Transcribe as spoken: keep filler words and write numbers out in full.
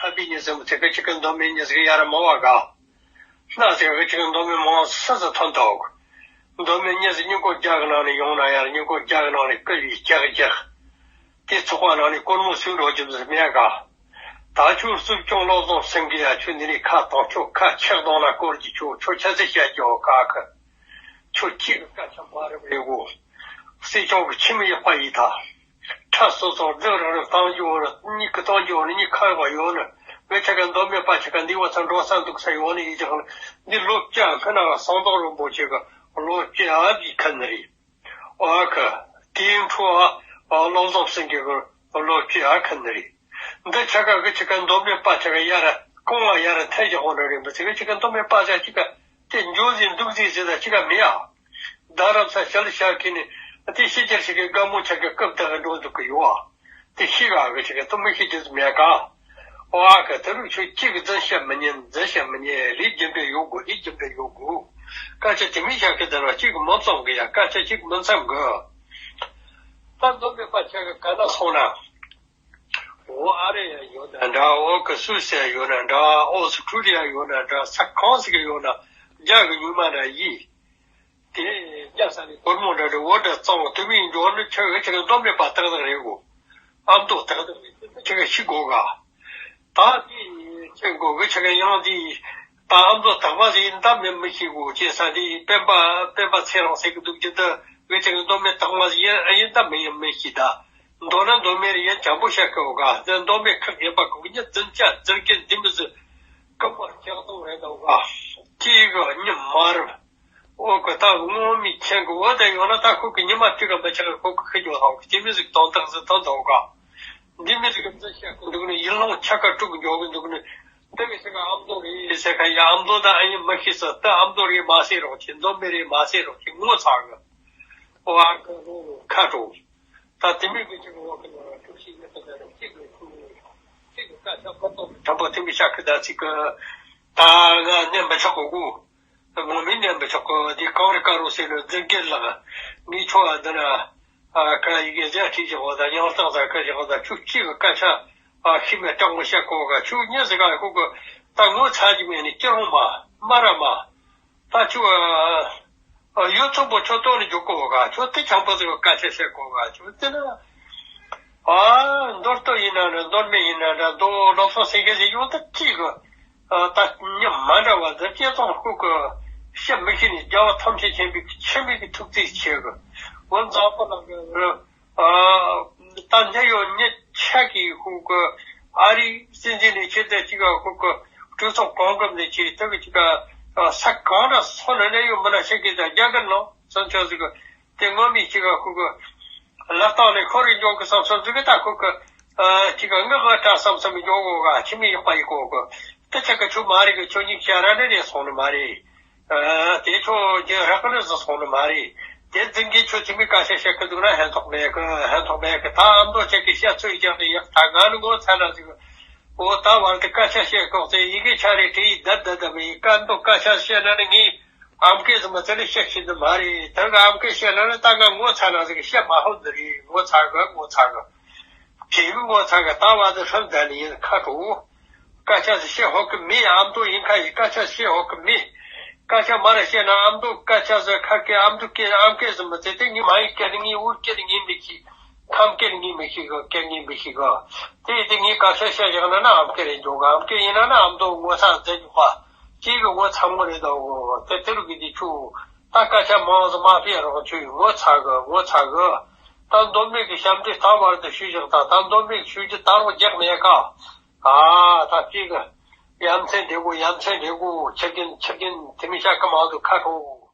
ཨ་པི་ཉི་ཟེར་མི་ཚེ་གི་ཆི་གི་མདོ་སྨད་ཉི་ཟེར་གི་ཡ་ར་མ་བ་ག། སྣ་ཟེར་གི་ཆི་གི་མདོ་སྨད་མ་བ་སི་ཟི་ཐོན་ཐོག། མདོ་སྨད་ཉི་ཟེར་ཉིན་གོ་རྒྱ་གི་ནང་ནས་ཡོང་ན་ཡ་ར་ཉིན་གོ་རྒྱ་གི་ནང་ནས་ཀི་བའི་རྒྱག་རྒྱག། དེ་ཚོགས་པ་ནང་ནས་སྒོར་མོ་སུས་རོགས་ཀྱི་མེད་ག། ད་ཁྱོད་སྲིད་སྐྱོང་བློ་བཟང་སེང་གེ་ཡ་ཁྱོད་འདི་ནས་ཁ་གཏོང་ཁྱོད་ཁ་ཆག་གཏོང་ན་སྐོར་གྱི་ཁྱོད་ཁྱོད་ཆ་ཚད་བཤད་རྒྱུ་ག་གི། ཁྱོད་ཅིག་གི་སྐད་ཆ་མ་རེད་པས་གོ། སྲིད་སྐྱོང་གི་ཁྱིམ་ཡག་པ་ཡིན་ད། ཁྲ་སོ་སོ་རྫིག་རང་རེ་བཏང་རྒྱུ་བོ་ནི་གཉིས་ཀྱི་བཏང་རྒྱུ་བོ་ནི་གཉིས་ཁ་ཡོད་པ་ཡོད་ནི། ངས་ཆ་ག་མདོ་སྨད་པ་ཆ་ག་འདི་བ་ཚང་འགྲོ་ས་འདུག་ས་ཡོད་ནི་ཡིན་ཀྱང་འདི་ལོ་བཅུ་ཁ་ན་ག་ཟམ་གདོང་རིན་པོ་ཆེ་གི་ལོ་བཅུ་ཨ་གི་ཁ་ནི་རེད། ཨོ་ཨ་ཁ། དེའི་འཕྲོ་ཨ་བློ་བཟང་སེང་གེ་གི་ལོ་བཅུ་ཨ་ཁ་ནི་རེད། འདི་ཆ་ག་གི་ཆ་ག་མདོ་སྨད་པ་ཆ་ག་ཡ་ར་གོང་ལ་ཡ་ར་ཐལ་ཞིག་འོང་ནི་རེད། མི་ཚེ་གི་ཆ་ག་མདོ་སྨད་པ་ཆ་ག་ཅིག་ག་དེ་འཇོག་ཟིན་འདུག་ཟིན་ཟེར་ད་ཅི་ག་མི་ཡ། རྡ་རམ་ས་ཤལ་ཤ་ཁི་ནི་དེ་ཤི་ཅར་ཤི་གི་དགའ་མོ་ཆ་གི་སྐབས་དག་འགྲོ་འདུག་གི་ཡོ། དེ་ཤི་ག་གི་ཆ་གི་ཏུ་མི་ཤི་རྒྱུ་མེད་ག། ཨོ་ཨ་གི་དེ་རུ་ཆོས་གཅིག་གི་འཛིན་བཤད་མི་ཉན་འཛིན་བཤད་མི་ཉན་ལས་རྒྱུ་འབྲས་ཡོད་དགོས་ལས་རྒྱུ་འབྲས་ཡོད་དགོས། སྐད་ཆ་དེ་མི་ཤ་གི་དེ་ར་གཅིག་མི་བཙོང་གི་ཡ་སྐད་ཆ་གཅིག་མི་འཚམ་གི། ད་འདོན་པའི་པ་ཆ་གི་ག་ན་སོང་ན། འོ་ཨ་རི་ཡ་ཡོད་ན་འདྲ། འོ་གི་སུད་སི་ཡ་ཡོད་ན་འདྲ། ཨོ་སི་ཁྲུ་ལི་ཡ་ཡོད་ན་འདྲ། ས་གང་ཟིག་གི་ཡོད་ན་རྒྱ་གི་ཉུལ་མ་འདྲ་ཡིན། དེ་རྒྱ་ས་ནས་སྒོར་མོ་འདྲ་འདྲ་འོ་འདྲ་གཙང་བོ་དུ་མིན་འགྲོ་ནི་ཆེ་གི་ཆེ་གི་མདོ་མེད་པ་ཏག་ཏག་རེད་གོ། ཨ་མདོ་ཏག་ཏག་རེད། ཆེ་གི་ཤི་གོ་ག། ད་དེ་ཆེ་གོ་གི་ཆེ་གི་ཡང་དེ་ད་ཨ་མདོ་དག་མ་ཟིག་ཡིན་ད་མིན་མི་ཤི་གོ་ཅེ་ས་དེ་སྤེན་པ་སྤེན་པ་ཚེ་རིང་ཟེར་གི་འདུག་ཅི་ད་གི་ཆེ་གི་མདོ་མེད་དག་མ་ཟིག་ཡིན་ཡིན་ད་མིན་ཡིན་མི་ཤི་ད། མདོ་ན་མདོ་མེད་རེད་ཡིན་བྱང་པོ་བཤད་གི་འོ་ག། དེ་མདོ་མེད་ཁག་ཡིན་པ་གོ་གི་ཉི་འཛིན་བྱ་འཛིན་གི་འདི་མི་ཟིག་སྐུ་པར་ལྕགས་སྡོང་རེད་འདུག་ག། ཅི་གི་ཉི་མ་རུ། འོ་གི་ད་ངོ་མི་མཁྱེན་གི་འོ་དེ་ཡོང་ན་ད་ཁོ་གི་ཉི་མ་དུས་ག་མི་ཆགས་གི་ཁོ་གི་ཁི་འགྱོ་ཧང་གི་ཅི་མི་ཟིག་དོན་དག་ཟིག་དོན་དག་ག། འདི་མི་ཟིག་གི་འཛིན་བཤད་གི་འདུག་ནི་ཡིད་ལོང་ཆ་ག་དཀྲུག་འགྱོ་གི་འདུག་ནི། འདི་མི་ཟིག་ག་ཨ་མདོ་རེད་ཟེར་ག་ཡ་ཨ་མདོ་ད་ཨ་ཡིན་མི་ཤེས་ས་ད་ཨ་མདོ་རེད་མ་ཟེར་རོགས་ཀྱི་མདོ་མེད་རེད་མ་ཟེར་རོགས་ཀྱི་ངོ་ཚ་གི། འོ་ཨ་གི་ཁ་དྲོ། ད་དེ་མིན་གྱི་ཅིག་འོག་གི་ནང་ཐུགས་ཤིག་ཡོད་ས་ནས་གཅིག་གི་ཁུ་གཅིག་གི་ཀ་ཆ་མ་གཏོགས་དྲང་པོ་དེ་མི་ཤ་ཁི་ད་ཅིག་གི་ད་ང་གནས་མི་ཆོག་གོ་གོ། ངོ་མི་གནས་མི་ཆོག་གོ། དེ་གང་རེད་ག་རུ་ཟེར་ནས་འཛིན་གྱི་ལགས་ངའི་ཆོ་བ་འདི་ན་ཨ་ཁ་ཡི་གེ་རྒྱ་ཁྲིད་ཀྱི་འོག་ད་ཡང་སྟག་ད་ཁ་ཞིག་འོག་ད་ཆུ་གཅིག་གི་ཀ་ཆ་ཨ་ཤི་མེད་སྐྲག་མི་བཤད་གོ་ག་ཆུ་གཉིས་ཟེར་ག་ཁུ་གི་ད་ངོ་ཚ་གི་མེད་ནི་སྐྱེ་རུང་མ་མ་ར་མ། ད་ཁྱོད་ཨ་ཡོད་ཚོད་པོ་ཁྱོད་ལྟོས་ནས་འཇུག་གོ་ག། ཁྱོད་དེ་ཆང་པོ་ཟིག་གི་སྐད་ཆ་བཤད་གོ་ག། ཁྱོད་དེ་ན་ཨ་མདོ་སྟོད་ཡིན་ན་འདྲ་མདོ་སྨད་ཡིན་ན་འདྲ་མདོ་བློ་བཟང་སེང་གེ་ཟིག་ཡོང་ད་ཅིག་གི་ཨ་ད་མྱི་མ་འདྲ་བ་ཟིག་སྐྱེ་ཚོང་ཁུག་གི་བཤད་མི་ཤེས་ནས་རྒྱལ་བ་ཐམས་ཅད་མཁྱེན་པའི་ཆེན་པོའི་གི་ཐུགས་རྗེ་ཆེ་གི། འོ་མཛངས་པོ་ལགས་གི། ཨ་ད་འདི་ཡོད་ཉི་ཆ་གི་ཧུ་གི་ཨ་རིའི་སྲིད་འཛིན་ནས་ཁྱེད་དེ་གཅིག་ག་ཧུ་གི་གྲོས་ཚོགས་གོང་འགབ་ནས་ཁྱེད་དེ་གི་གཅིག་ག་ས་གང་ན་སོང་ན་ནས་ཡོད་མི་ན་ཤེས་གི་ད་རྒྱ་གར་ནང་སང་ཆོག་ཟིག་གི་དེ་ངོ་མི་གཅིག་ག་ཧུ་གི་ལག་རྟགས་ནས་ཁོ་རེ་འཇོག་གི་བསམ་བསམ་ཟིག་གི་ད་ཧུ་གི་ཨ་གཅིག་ག་ངག་ག་ཏྲ་བསམ་བསམ་འཇོག་གོ་ག་ཁྱི་མི་ཡག་པ་ཡི་གོ་གི་དེ་ཆ་ག་ཆུ་མ་རེད་གི་ཆོ་ཉིག་བྱ་ར་ནས་ནས་སོང་ནི་མ་རེད། ཨ་དེ་ཚོ་རྒྱུན་རག་གི་ནི་བཟོ་སོང་ནི་མ་རེད། དེ་འཛིན་གྱི་ཆོས་ཚིག་མི་ཀ་ཤ་བཤད་གི་འདུག་ན་ཕན་ཐོགས་མེད་གི་ཕན་ཐོགས་མེད་གི། ད་ཨ་མདོ་ཆེ་གི་བཤད་ཚོད་ཀྱང་དེ་ཡག་ད་ང་ནི་ངོ་ཚ་ན་ཟིག་འོ་ད་བར་དུ་ཀ་ཤ་བཤད་གོག་ཚེ་ཡི་གེ་ཆ་རེ་བྲིས་ཡི་ད་ད་ད་མི་ཡི་ཀ་མདོ་ཀ་ཤ་བཤད་ན་ནི་ངའི་ཨམ་སྐད་ཟིག་མ་ཚད་ནི་བཤད་ཤེས་ནི་མ་རེད། ད་ང་ཨམ་སྐད་བཤད་ན་ནི་ད་ང་ངོ་ཚ་ན་ཟིག་བཤད་མ་ཧོབ་ནི་རེད། ངོ་ཚ་གི་ངོ་ཚ་གི་དེ་གི་ངོ་ཚ་གི་ད་བར་དུ་ཧྲན་ད་ནི་ཡིན་ཁ་དྲོ། སྐད་ཆ་ཞིག་བཤད་ཧོ་གི་མེད། ཨ་མདོ་ཡིན་ཁ་ཡིན་སྐད་ཆ་བཤད་ཧོ་གི་མེད། སྐད་ཆ་མ་ར་བཤད་ན་ཨ་མདོ་སྐད་ཆ་ཟེར་ཁ་སྐད་ཨ་མདོ་སྐད་ཨམ་སྐད་ཟེར་མི་ཚེ་དེ་ངའི་མ་ཡིན་སྐད་ངའི་འུར་སྐད་ངའི་མི་ཤེས། ཁམས་སྐད་ངའི་མི་ཤེས་གི་སྐད་ངའི་མི་ཤེས་གི། དེ་དེ་ངའི་སྐད་ཆ་བཤད་བཞག་ན་ན་ཨམ་སྐད་རེད་འཇོག་གི། ཨམ་སྐད་ཡིན་ན་ན་ཨ་མདོ་ངོ་ཚ་མཛད་འཇུག་པ་གཅིག་གི་ངོ་ཚ་མོ་རེད་དོ། དེ་དེ་རུ་གི་དེ་ཆུ་ད་སྐད་ཆ་མང་ཟེར་མ་ཕེ་རོགས་ཆུ་ངོ་ཚ་གི་ངོ་ཚ་གི། ད་མདོ་སྨད་ཀྱི་ཞབས་འདྲེན་ད་བར་དུ་ཞུས་བཞག་ད་ད་མདོ་སྨད་ཀྱི་ཞུ་རྒྱུ་ད་རུང་རྒྱག་མེད་ཀ། ཨ་ད་ཅིག་ཡ་མཚན་འདྲེ་གོ་ཡ་མཚན་འདྲེ་གོ་ཆི་རྒན་ཆི་རྒན་དེ་མི་ཤ་ཀ་མང་དུ་ཁ་ཁྲོ།